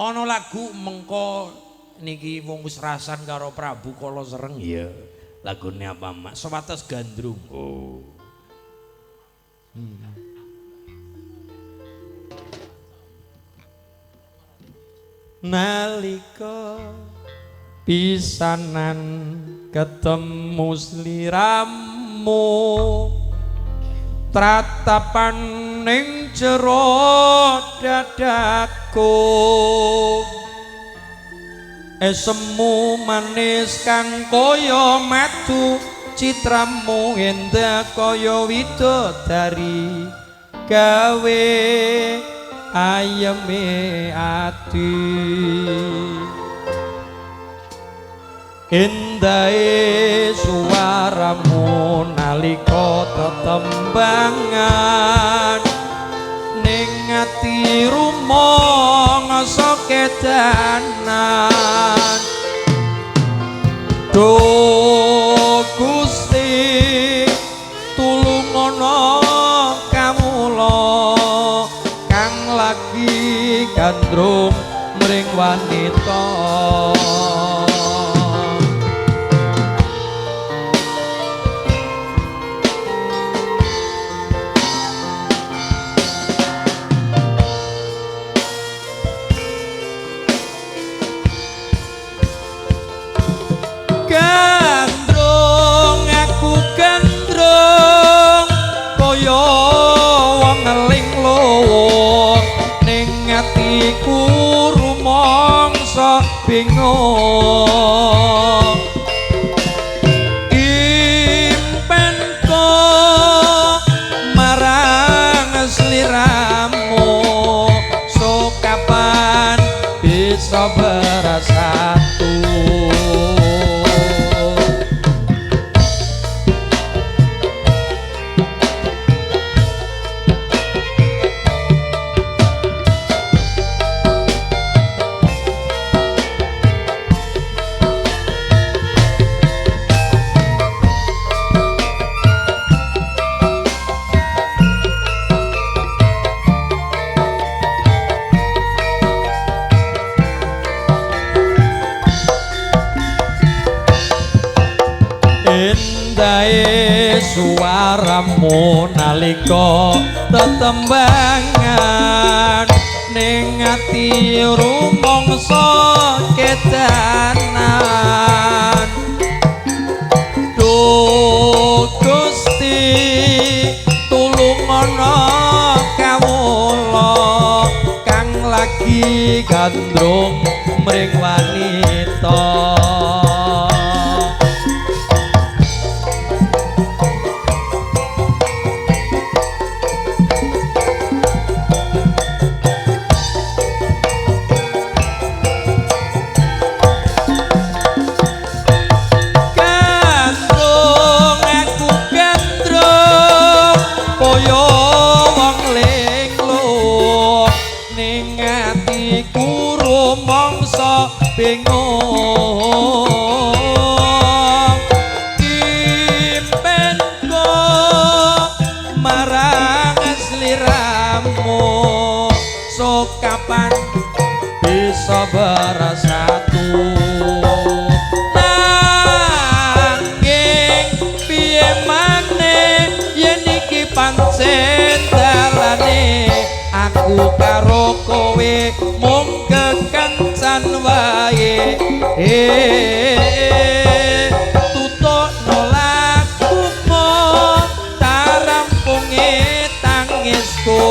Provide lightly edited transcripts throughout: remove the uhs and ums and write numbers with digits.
Ana lagu mengko niki wong wis rasan karo Prabu Kala Sereng ya. Lagune apa, Mak? Sewates Gandrung. Oh. Nalika pisanan ketemu sliramu, tratapan ning jero dadaku, esemu manis kang kaya madu, citramu endah kaya widodari, gawe ayeme ati. Endahe suaramu nalika tetembangan, ning ati rumangsa kedanan. Duh Gusti tulungono kawula kang lagi gandrung mring wanita. Gandrung aku gandrung kaya wong ngeling-luwung, ning atiku rumangsa bingung. Impenku marang sliramu, so kapan bisa bersatu. Endahe suaramu nalika tetembangan, ning ati rumangsa kedanan. Duh Gusti tulungono kawula kang lagi gandrung mring wanita. Bingung impenku marang sliramu, so kapan bisa bersatu. Nanging piye maneh yen iki pancen dalane, aku karo kowe mung kekencan wae. Tutokno lakumu tarampunge tangisku,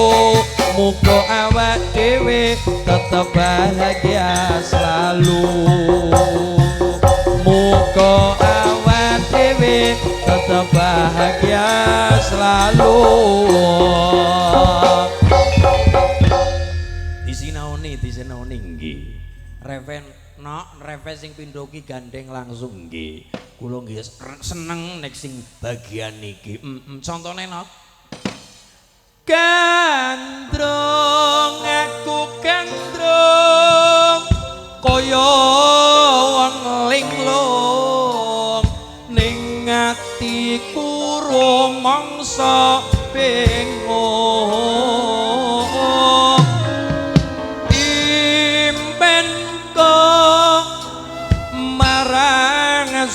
muga awak dhewe tetep bahagia selalu. Muga awak dhewe tetep bahagia selalu. Disinaoni, disinaoni nggih. Reven nok, reven sing pindho ki gandeng langsung nggih. Kula nggih seneng nek sing bagian niki. Contone nok. Gandrung aku gandrung kaya wong linglung, ning atiku rumangsa bingung. Impenku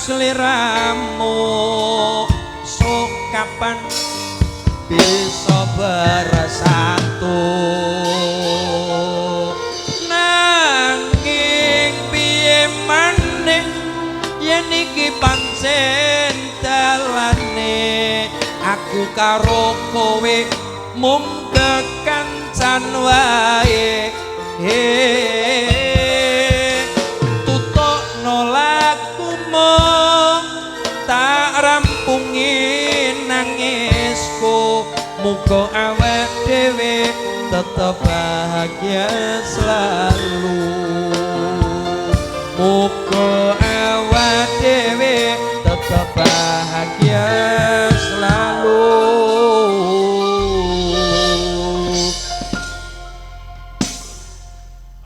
sliramu, sok kapan bisa bersatu. Nanging piye maning yen iki pancen dalane, aku karo kowe mung kekancan wae. Tutokno lakumu tak rampungi nangisku, muga awak dhewe tetep bahagia selalu. Muga